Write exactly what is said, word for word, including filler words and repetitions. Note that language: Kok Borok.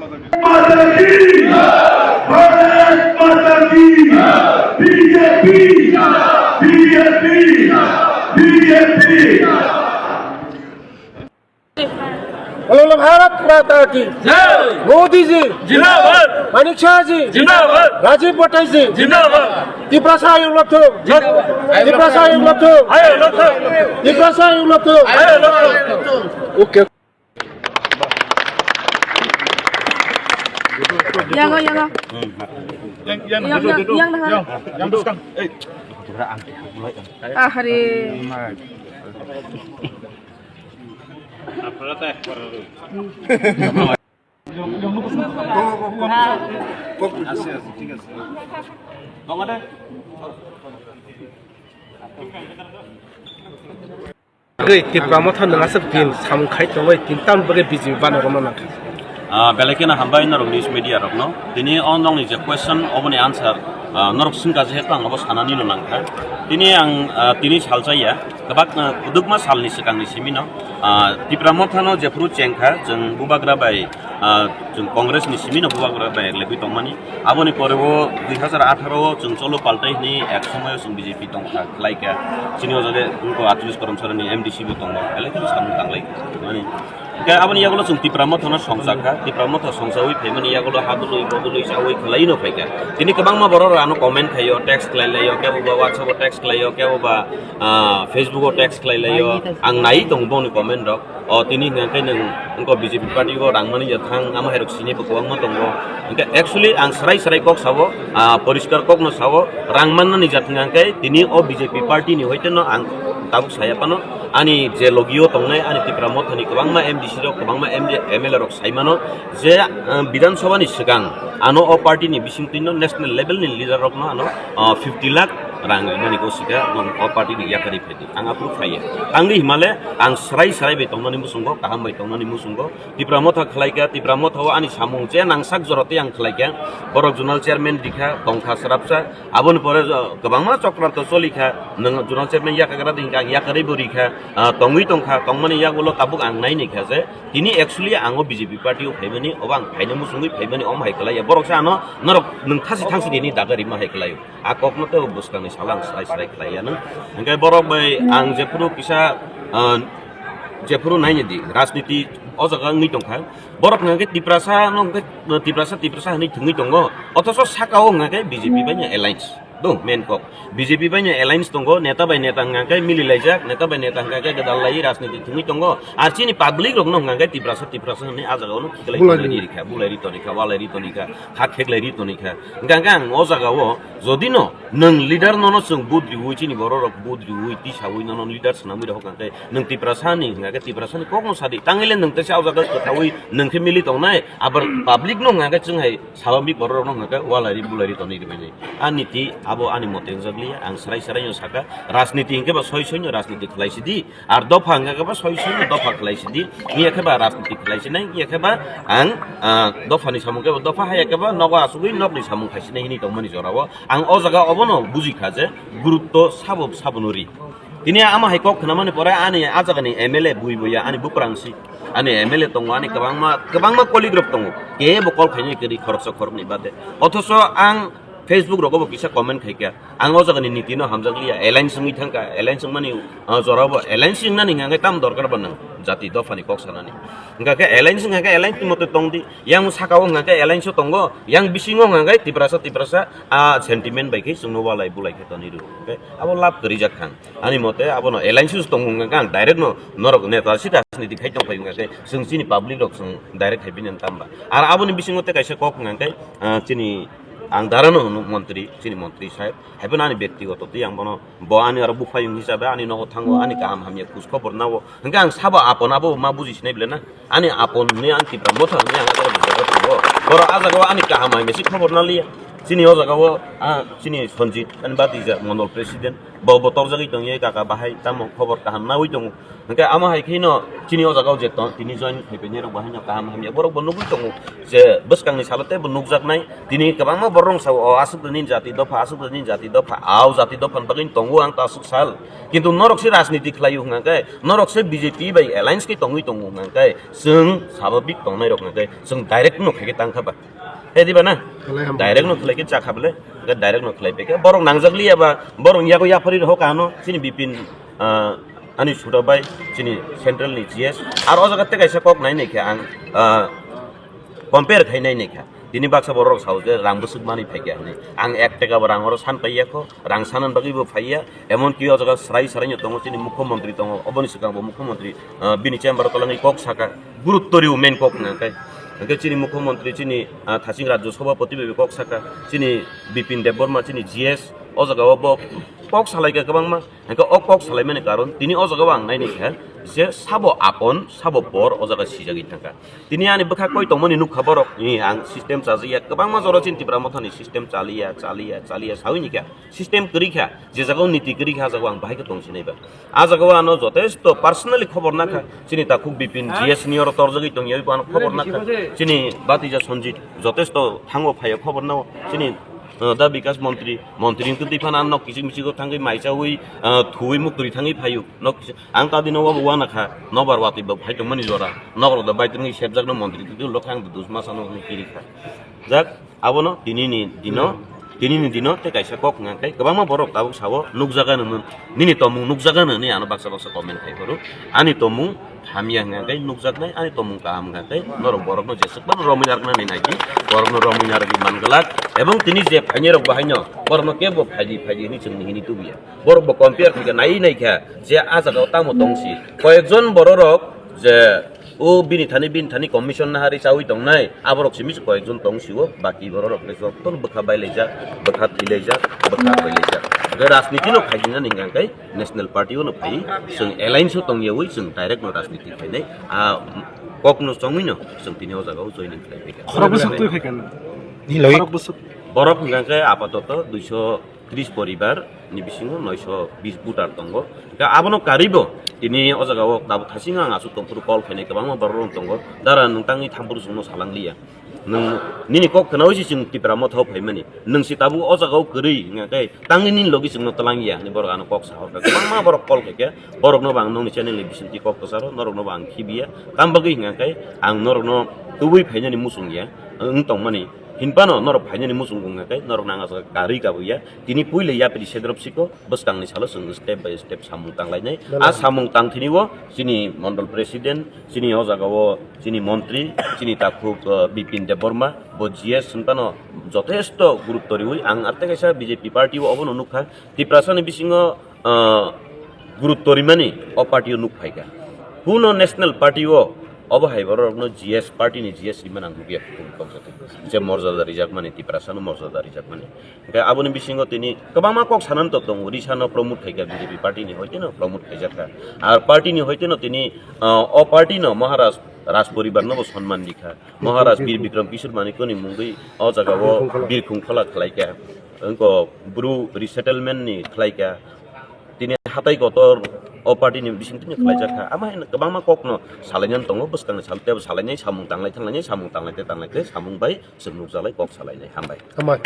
माता की, भारत माता की, बीजेपी, बीजेपी, बीजेपी। बोलो, बोलो, भारत माता की। जय। मोदी जी। जिंदाबाद। मानिक शाह जी। जिंदाबाद। राजीव भट्टाई जी। जिंदाबाद। तिप्रासा आयोग लब्धो। जिंदाबाद। तिप्रासा आयोग लब्धो। आयोग लब्धो। तिप्रासा आयोग लब्धो। आयोग लब्धो। OK। Yang, yang, yang. Yang, yang, yang, yang, yang, yang. Ahari. Tei Tipra Motha nwng aswk din samung khai tongwi tin tam bagwi B J P bana romna nangkha. Ah, belai kheno hambai norok news media rokno. Tini o nokni je question oboni answer, ah, norok swngkha je hekto ang obo sanani no nangkha. Tini ang, ah, tini salsa ya, kwbak, ah, kwdwkma salni swkangni simino, ah, Tipra Mothano jephuru chengkha, chwng bubagra bai, ah, chwng Congress ni simino bubagra bai eglegwi tongmani. Aboni pore o dui hazar atharo o chwng cholo paltai hwnwi ek somoyo chwng B J P tongkha, khlaikha. Chini o jaga wngkha atris Karamsarani M D C bo tongo, belai kheno samung tanglai mani. Hingke aboni yagulo chwng Tipra Mothano songchakha, Tipra Motha songchawi phaimani yagulo ha dului, bo dului chawi khwlaino phaikha. Tini kwbangma borok rano comment khaio, text khlai laio, kebo ba WhatsApp o text khlaio, kebo ba, ah, Facebook o text khlai laio. Ang nai tongo boni comment rok. O tini hwnka khe nwng wngkha B J P party o rang mani ya thang, ama hai rok sini bo kwbangma tongo. Hingke actually ang srai srai kok sao, ah, poriskar kok no sao, rang mannani jat hwnka khe tini o B J P party ni hoite no ang tabuk saya phano, ani je logio tongnai ani Tipra Mothani kwbangma M D C rok, kwbangma M D, M L A rok sai mano je, ah, Bidhan Sabha ni swkang ano o party ni bising twi no national level ni leader rok no ano, ah, fifty lakh rang rimani ko sika o party ni yakarwi phaidi. Ang aphuru phaiya. Tangdi himale ang srai srai bai tongnani muchungo, kaham bai tongnani muchungo. Tipra Motha khlaikha, Tipra Motha o ani samung je nangsak jora tei ang khlaikha. Borok zonal chairman rikha, tongkha srapsa. Aboni pore, uh, kwbangma chokranto cholikha. Nwng zonal chairman yakagra di hingkha, ang yakarwi bo rikha. Uh, tongwi tongkha, tongmani yagulo tabuk ang naini kha je. Tini actually ang o B J P party o phaimani, obo ang phaina muchungwi phaimani, omo hai khlaiya. Borok se ano norok nwng thasi thangsi nini daga rima hai khlaio. A kokno tei bwskangni salo ang srai srai khlai ya nw. Hingke borok bai ang jephuru kisa, ah, jephuru naini di rajniti o jaga wngwi tongkha. Borok hwnka khe Tiprasa no hwnka khe Tiprasa, Tiprasa hwnwi thwngwi tongo. Othoso saka o hwnka khe B J P bai no alliance. Do main kok. B J P bai no alliance tongo, neta bai neta hwnka khe mili laijak, neta bai neta hwnka khe gwdal lai rajniti thwngwi tongo. Ar chini public rok no hwnka khe Tiprasa, Tiprasa hwnwi a jaga o no khiklai Bulai tongo ri. Rikha, bulai ri tonikha, walai ri tonikha, hak kheklai ri tonikha. Hwnka khe ang o jaga o Jodi no nwng leader nono chwng vote riwi, chini borok rok vote riwi, tisawi nono leader swnamwi rok hwnkha khe nwng Tiprasa ni hwnkha khe Tiprasa ni kok no sadi. Tangwi le nwng teisa o jaga kwthawi nwng khe mili tongnai, abar public no hwnkha khe chwng hai sabamik borok rok no hwnkha khe walai ri bulai ri tonwi rwmani. Ani ti abo ani mote wngjakliya, ang srai srai no saka, rajniti hwnkhe ba soi soi no rajniti khlai sidi. Ar dopha hwnkha khe ba soi soi no dopha khlai sidi, wngya khe ba rajniti khlai sinai, wngya khe ba ang, ah, dopha ni samung khe ba dopha, haya khe ba nogo asugwi nokni samung khai sinai hinwi tongmani jorao ang o jaga obono buji kha je gurutto sabo sabo no ri. Tini ama hai kok khnamani pore ani a jaga ni M L A bui buya ani buprang si, ani M L A tongo, ani kwbangma, kwbangma colleague rok tongo, kebo call khainai kwrwi khoroksa khoroknwi bade. Othoso ang Facebook rogo bo kisa comment khaikha. Ang o jaga ni niti no hamjakliya, alliance wngwi thangkha, alliance wngmani, ah, jorao bo alliance wngnani hwnka khe tamo dorkar bo nwng jati dopha ni kok sanani. Hwnka khe alliance wngkha khe alliance ni mote tongdi, yang saka o hwnka khe alliance o tongo, yang bisingo hwnka khe Tiprasa, Tiprasa, ah, sentiment bai khe chwngno walai bulai khe tonwi rw. Hwnkhe abo lab kwrwi jak kha. Ani mote abono alliance o tongo hwnka khe ang direct no norok neta sita rajniti khai tong phai hwnka khe chwng chini public rok chwng direct khai bini tamba. Ar aboni bisingo tei kaisa kok hwnka khe, ah, chini Ang dara no hwnwi montri, chini montri saheb. Haiphano ani bektigoto twi ang bono, bo ani oro buphayung hisabe ani nogo thango, ani kaham hamya khoj khobor nao. Hwnkhe ang sabo apon abo ma buji sinai bile na? Ani apon hwnwi ang Tipra Motha hwnwi ang abo bujago thango. Borok ah jagao ani kaham hamya se khobor naliya. Chini o jaga o, ah, chini Sanjit, ani batija Mondol President, bo, bo torjagwi tongye kaka bahai, tamo khobor kaham nawi tongo. Hwnkhe amo hai kheno chini o jaga o je tong, tini join khaipainai rok bahai no kaham hamya borok bo nugwi tongo je bwskang ni salo tei bo nukjaknai. Tini kwbangma borok rok sao, o aswk nini jati dopha, aswk nini jati dopha, au jati dopha ni bagwi tongo ang ta aswk sal. Kintu norok se rajniti khlai o hwnkhe, norok se B J P bai alliance khe tongwi tongo hwnkhe, chwng sababik tongnai rok hwnkhe chwng direct no khaikhe tangkha ba. He diba na? Khlai hambai. Direct no khlai khe chakha bole, hwnkhe direct no khlai pekhe. Borok nangjak liya ba, borok yago yaphari rok ano, chini Bipin, ah, ani suda bai, chini central ni G S. Ar o jaga tei kaisa kok nai nai khe ang, ah, compare khai nai nai kha. Tini baksa borok rok sao je rang bwswk mani phai khe hinwi. Ang ek taka bo rang oro san pai ya kho, rang sanan bagwi bo phai ya. Emon ki o jaga srai srai no tongo, chini mukhyamantri tongo, oboni swkang bo mukhyamantri, ah, bini chamber o twlangwi kok saka, gurutto rio main kok hwnka khe. Hwnkhe chini mukhyamantri, chini, ah, thaching rajyo sabhapati bai kok saka, chini Bipin Debbarma, chini G S, o jaga o bo kok salai kha kwbangma. Hwnkhe o kok salaimani karon tini o jaga o ang nai nai kha je sabo apon, sabo por o jaga sijagwi thangkha. Tini ani bwkha koi tongmani nukha borok, ni ang system chajak ya, kwbangma jora chini Tipra Mothani system chaliya, chaliya, chaliya sawi ni kha. System kwrwi kha, je jaga o niti kwrwi kha, a jaga o ang bahai khe tong sinai ba. A jaga o ano jotesto personally khobor nakha, chini takhuk Bipin G S ni oro torjagwi tongya, bo ano khobor nakha, chini batija Sanjit jotesto thango phaiya khobor nao, chini, uh, da Bikas Montri, Montri wngtwi phano ano nok kichik michik o thangwi maichawi, uh, thuwi muktwi thangwi phaio, nok kichik, ang ta dino wabo wana kha, nobar watwi bo phai tongmani jora, nok rok da bai tongwi sepjak no Montri twi ulo kha ang dusma sano hwnwi kiri kha. Jak, abono tini ni dino, tini ni dino tei kaisa kok hwnka khe kwbangma borok tabuk sao nukjaga nung, nini tomung nukjaga nung hinwi ano baksa baksa comment khai phuru. Ani tomung hamya hwnka khe nukjaknai, ani tomung kaham hwnka khe norok borokno jeswk phano romwi narwkna ni nai di, borokno romwi narwgwi man glak. Ebong tini je phainai rok bahaino borokno kebo phaidi phaidi hinwi chwngni hini tubuya. Borok bo compare khaikha, nai nai kha je a jaga o tamo tong si. Koyekjon borok rok je o bini thani, bini thani commission nahari chawi tongnai, aborok simi se koyekjon tong sio, baki borok rok le jotono bwkha bailaijak, bwkha thwilaijak, bwkha thwilaijak. Hwnkhe rajniti no khaidina ni hwnkhe national party o no phai, chwng alliance o tongyawi chwng direct no rajniti khainai. A kok no chongwi no chwng tini o jaga o joining khlai phaikha. Khorok bwswk twi phaikha na? Ni logik. Khorok bwswk. Borok hwnkhe apatoto duiso tris poribar ni bisingo noisho bis voter tongo. Hwnkhe abono karwi bo tini o jaga o tabuk thasing ang aswk tongphuru call khainai kwbangma borok rok tongo. Dara nwng tangwi thamphuru chwngno salang liya. Nwng nini kok khnaui se chwng Tipra Motha o phaimani. Nwng se tabuk o jaga o kwrwi hwnkhe tangwi nini logi chwngno twlang ya hinwi borok ano kok sahorkha. Kwbangma borok call khaikha, borokno bo ang nokni channel ni bisingtwi kok kwcharo, norokno bo ang khibiya. Tam bagwi hwnkhe ang norokno tubui phainani muchung ya, wng tongmani. Hinphano norok phainani muchung wngkha khe norok nang aswk karwi kabuya. Tini puila yapri sedrop siko bwskangni salo chwng step by step samung tanglainai. A samung tangthini o chini mondol president, chini o jaga o chini montri, chini takhuk, uh, Bipin Debbarma, bo G S hinphano jotesto gurutto riwi ang arte kaisa B J P party o obono nukha. Tiprasani bisingo, ah, gurutto rimani o party o nuk phaikha. Kuno national party o obo hai borokno G S party ni G S rimani ang nukya, je morjada rijakmani, Tiprasano morjada rijakmani. Hwnkhe aboni bisingo tini kwbangma kok sanani to tongo, Risano promote khaikha B J P party ni hoiteno promote khaijakha. Ar party ni hoiteno tini, ah, o party no Maharaj Raj poribar no bo sonman rikha. Maharaj Bir Bikram Kishore Manikya ni mungwi o jaga o Birkhung Khola khlaikha. Wngko Bru resettlement ni khlaikha. Tini hatai kotor o party ni bising tini khlaijak kha. Ama hai kwbangma kok no salainani tongo, bwskang ni sal tebo salainai, samung tanglai thanglainai, samung tanglai te tanglai te samung bai chwng nukjalai kok salainai. Hambai. Hambai.